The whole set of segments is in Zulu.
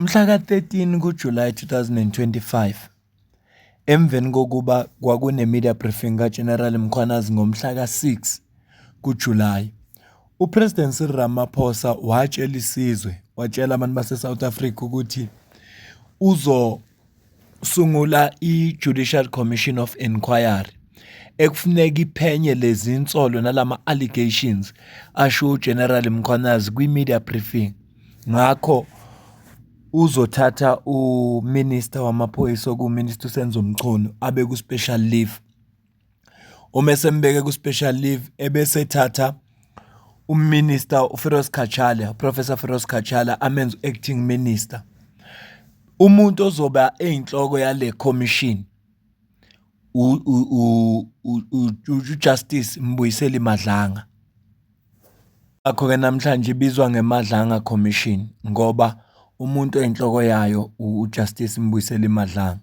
Mhla ka-13 kuJulayi 2025, emveni kokuba kwakune-media briefing kaGeneral Mkhwanazi ngomhla ka-6 kuJulayi, uPresident Cyril Ramaphosa watshela isizwe, watshela abantu base-South Africa ukuthi uzosungula i-Judicial Commission of Inquiry ekufuneka iphenye lezi nsolo nalama allegations asho uGeneral Mkhwanazi kwi-media briefing. Ngakho uzothatha uMinister wamaphoyisa okuwuMinister uSenzo Mchunu abe ku-special leave. Uma esembeke ku-special leave ebese ethatha uMinister uFiroz Cachalia, uProfessor Firoz Cachalia amenze u-acting minister. Umuntu ozoba eyinhloko yale commission uJustice Mbuyiseli Madlanga. Ngakho-ke namhlanje ibizwa ngeMadlanga Commission ngoba umuntu oyinhloko yayo uJustice Mbuyiseli Madlanga.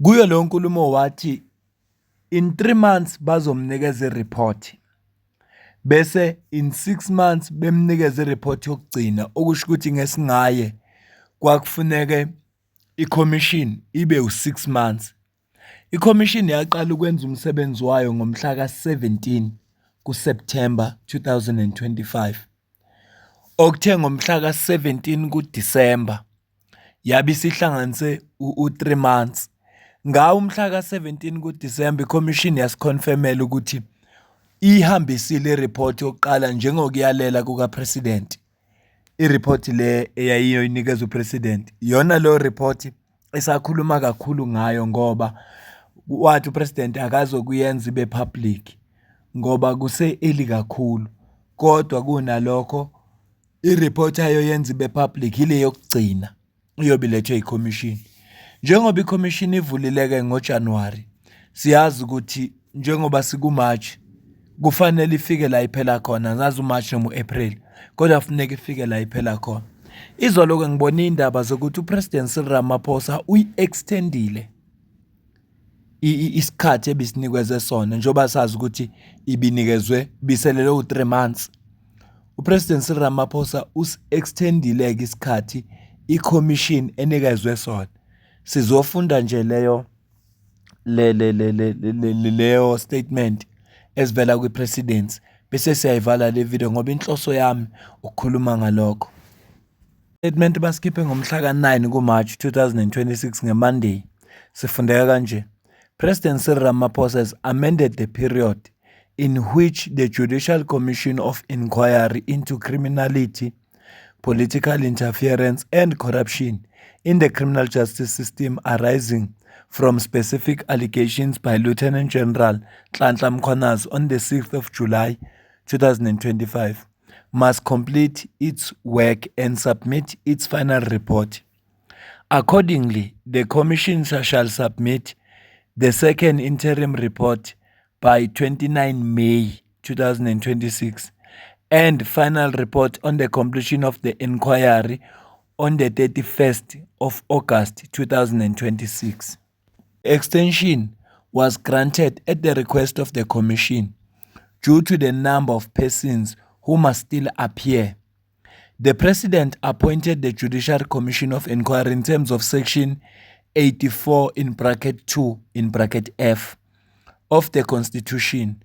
Kuyo leyo nkulumo wathi in 3 months bazomnikeza i-report, bese in 6 months bemnikeza i-report yokugcina, okusho ukuthi ngesingaye kwakufuneke i-commission ibe u-6 months. I-commission yaqala ukwenza umsebenzi wayo ngomhla ka-17 kuSepthemba 2025. Okuthe ngomhla ka-17 kuDisemba yabe isihlanganise u-3 months. Ngawo umhla ka-17 kuDisemba i-commission yasiconfirmela ukuthi ihambisile i-report yokuqala njengokuyalela kuka-president. I-report le eyayiyoyinikeza upresident, iyona leyo report esakhuluma kakhulu ngayo ngoba wathi upresident akazokuyenza ibe public ngoba kuse-early kakhulu, kodwa kunalokho i-report ayoyenza ibe public ile yokugcina iyobe ilethwe ikhomishini. Njengoba ikhomishini ivulile-ke ngoJanuwari, siyazi ukuthi njengoba siku-March kufanele ifike la iphela khona, angazi u-March noma u-April, kodwa kufuneka ifike la iphela khona. Izolo-ke ngibone iy'ndaba zokuthi uPresident Cyril Ramaphosa uyi-extend-ile isikhathi ebisinikezwe sona njengoba sazi ukuthi ibinikezwe biselele u-3 months. UPresident Cyril Ramaphosa usi-extend-ile-ke isikhathi i-commission enikezwe sona. Sizofunda nje leyo le le le le leyo statement esivela kwi-presidency bese siyayivala le video ngoba inhloso yami ukukhuluma ngalokho. Statement basikhiphe ngomhla ka-9 kuMarch 2026 ngeMonday. Sifundeka kanje. President Cyril Ramaphosa has amended the period in which the Judicial Commission of Inquiry into Criminality, Political Interference and Corruption in the Criminal Justice System arising from specific allegations by Lieutenant General Nhlanhla Mkhwanazi on the 6th of July 2025 must complete its work and submit its final report. Accordingly, the Commission shall submit the second interim report by 29 May 2026 and final report on the completion of the inquiry on the 31st of August 2026. Extension was granted at the request of the Commission due to the number of persons who must still appear. The President appointed the Judicial Commission of Inquiry in terms of Section 84 in bracket 2 in bracket F of the Constitution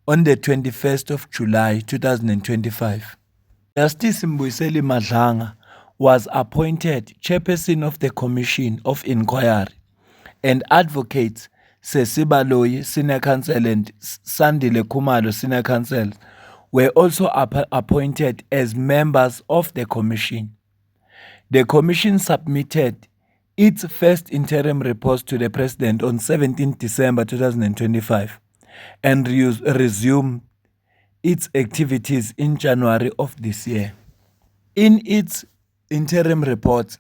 on the 21st of July 2025. Justice Mbuyiseli Madlanga was appointed chairperson of the Commission of Inquiry and advocates Sesi Baloyi, Senior Counsel, and Sandile Khumalo, Senior Counsel, were also appointed as members of the commission. The commission submitted its first interim report to the President on 17 December 2025 and resumed its activities in January of this year. In its interim report,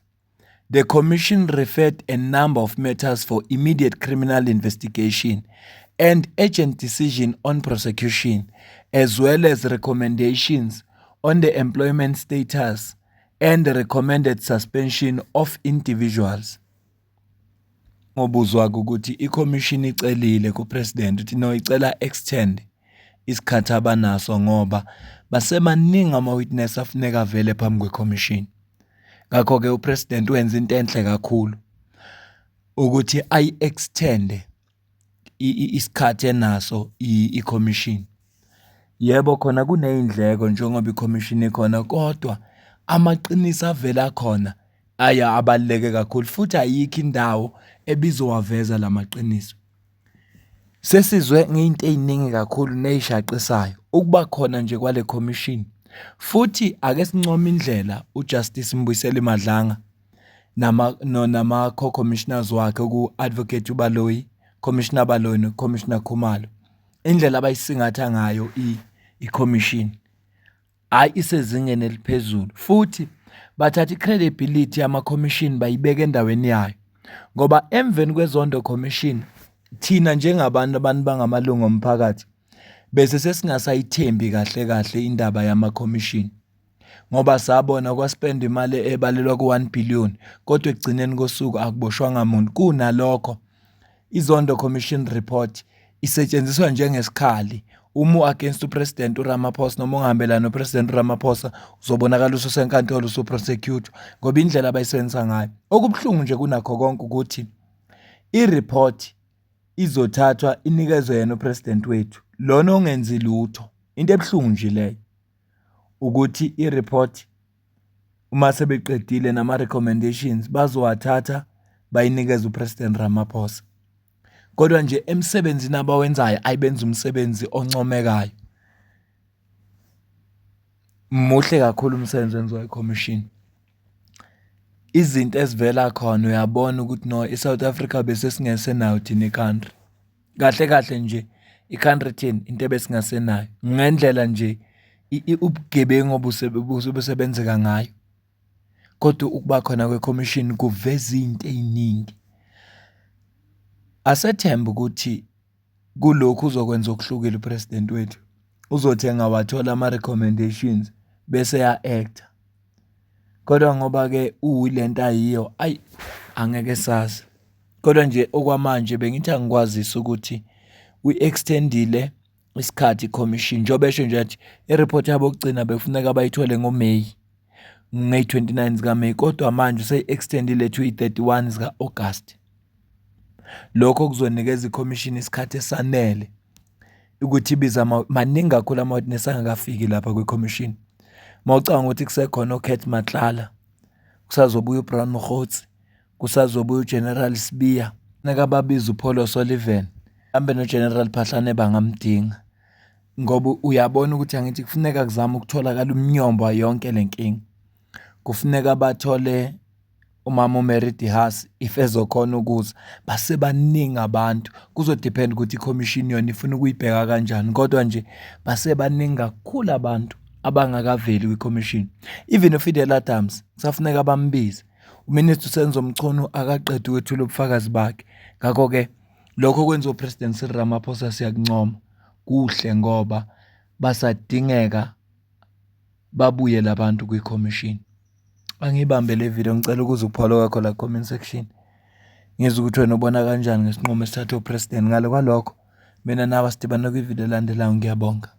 the Commission referred a number of matters for immediate criminal investigation and urgent decision on prosecution, as well as recommendations on the employment status and the recommended suspension of individuals. Ngobuzwa ukuthi i-commission icelile ku-president ukuthi no, icela extend isikhathi abanaso ngoba basebaningi ama-witness afuneka avele phambi kwe-commission. Ngakho-ke uPresident wenza into enhle kakhulu ukuthi ayi-extend-e isikhathi enaso ikhomishini. Yebo, khona kuney'ndleko njengoba ikhomishini ikhona kodwa amaqiniso avela khona aye abaluleke kakhulu futhi ayikho indawo ebizowaveza la maqiniso. Sesizwe ngey'nto ey'ningi kakhulu ney'shaqisayo ukuba khona nje kwale khomishini futhi ake sincome indlela uJustice Mbuyiseli Madlanga nama-co-commissioners wakhe oku-Advocate uBaloyi, Commissioner Baloyi no-Commissioner Khumalo. Indlela abayisingatha ngayo ikhomishini, hhayi isezingeni eliphezulu futhi bathatha i-credibility yamakhomishini bayibeka endaweni yayo ngoba emveni kweZondo Commission thina njengabantu abantu bangamalungu omphakathi bese sesingasayithembi kahle kahle indaba yamakhomishini ngoba sabona kwaspendwa imali ebalelwa ku-1 billion kodwa ekugcineni kosuku akuboshwanga muntu. Kunalokho iZondo Commission report isetshenziswa njengesikhali uma u-against uPresident uRamaphosa noma ungahambelani noPresident uRamaphosa uzobonakala ususenkantolo usuprosecute ngoba indlela abayisebenzisa ngayo. Okubuhlungu nje kunakho konke ukuthi i-report izothathwa inikezwe yena uPresident wethu lona ongenzi lutho. Into ebuhlungu nje leyo ukuthi i-report uma sebeqedile nama-recommendations bazowathatha bayinikeze uPresident Ramaphosa. Kodwa nje emsebenzini abawenzayo ayi benza umsebenzi oncomekayo. Muhle kakhulu umsebenzi owenziwa ikhomishini. Izinto ezivela khona uyabona ukuthi no i-South Africa bese singesenayo thina i-country. Kahle kahle nje i-country thina into ebesingasenayo ngendlela nje ubugebengu obusebenzeka ngayo. Kodwa ukuba khona kwekhomishini kuveza iy'nto ey'ningi. Asethembe ukuthi kulokhu uzokwenza okuhlukile u-president wethu. Uzothi engawathola ama-recommendations bese eya-act-a. Kodwa ngoba-ke uyile nto ayiyo ayi angeke sazi. Kodwa nje okwamanje bengithi angikwazise ukuthi uyi-extend-ile isikhathi ikhomishini njengoba esho nje athi i-report yabo yokugcina bekufuneka bayithole ngoMeyi, ngeyi-29 zikaMeyi kodwa manje useyi-extend-ile to i-31 zika-August. Lokho kuzonikeza ikhomishini isikhathi esanele ukuthi ibize maningi kakhulu ama-witness angakafiki lapha kwikhomishini. Uma ucabanga ukuthi kusekhona oCat Matlala, kusazobuya uBrown Mogotsi, kusazobuya uGeneral Sibiya, funeka babize uPaul O'Sullivan, mhlambe noGeneral Phahlane bangamdinga ngoba uyabona ukuthi angithi kufuneka kuzame ukutholakala umnyombo wayo yonke le nkinga. Kufuneka bathole umama uMary De Haas if ezokhona ukuza. Basebaningi abantu, kuzodiphenda ukuthi ikhomishini yona ifuna ukuyibheka kanjani kodwa nje basebaningi kakhulu abantu abangakaveli kwikhomishini. Even uFidel Adams kusafuneka bambize. UMinister uSenzo Mchunu akaqedi ukwethula ubufakazi bakhe. Ngakho-ke lokho okwenziwa uPresident Cyril Ramaphosa siyakuncoma, kuhle ngoba basadingeka babuye labantu kwikhomishini. Angiyibambe le video ngicela ukuza ukuphola kwakho la comment section. Ngizwe ukuthi wena ubona kanjani ngesinqumo esithathwe uPresident. Ngale kwalokho mina nawe sidibane kwivideo elandelayo ngiyabonga.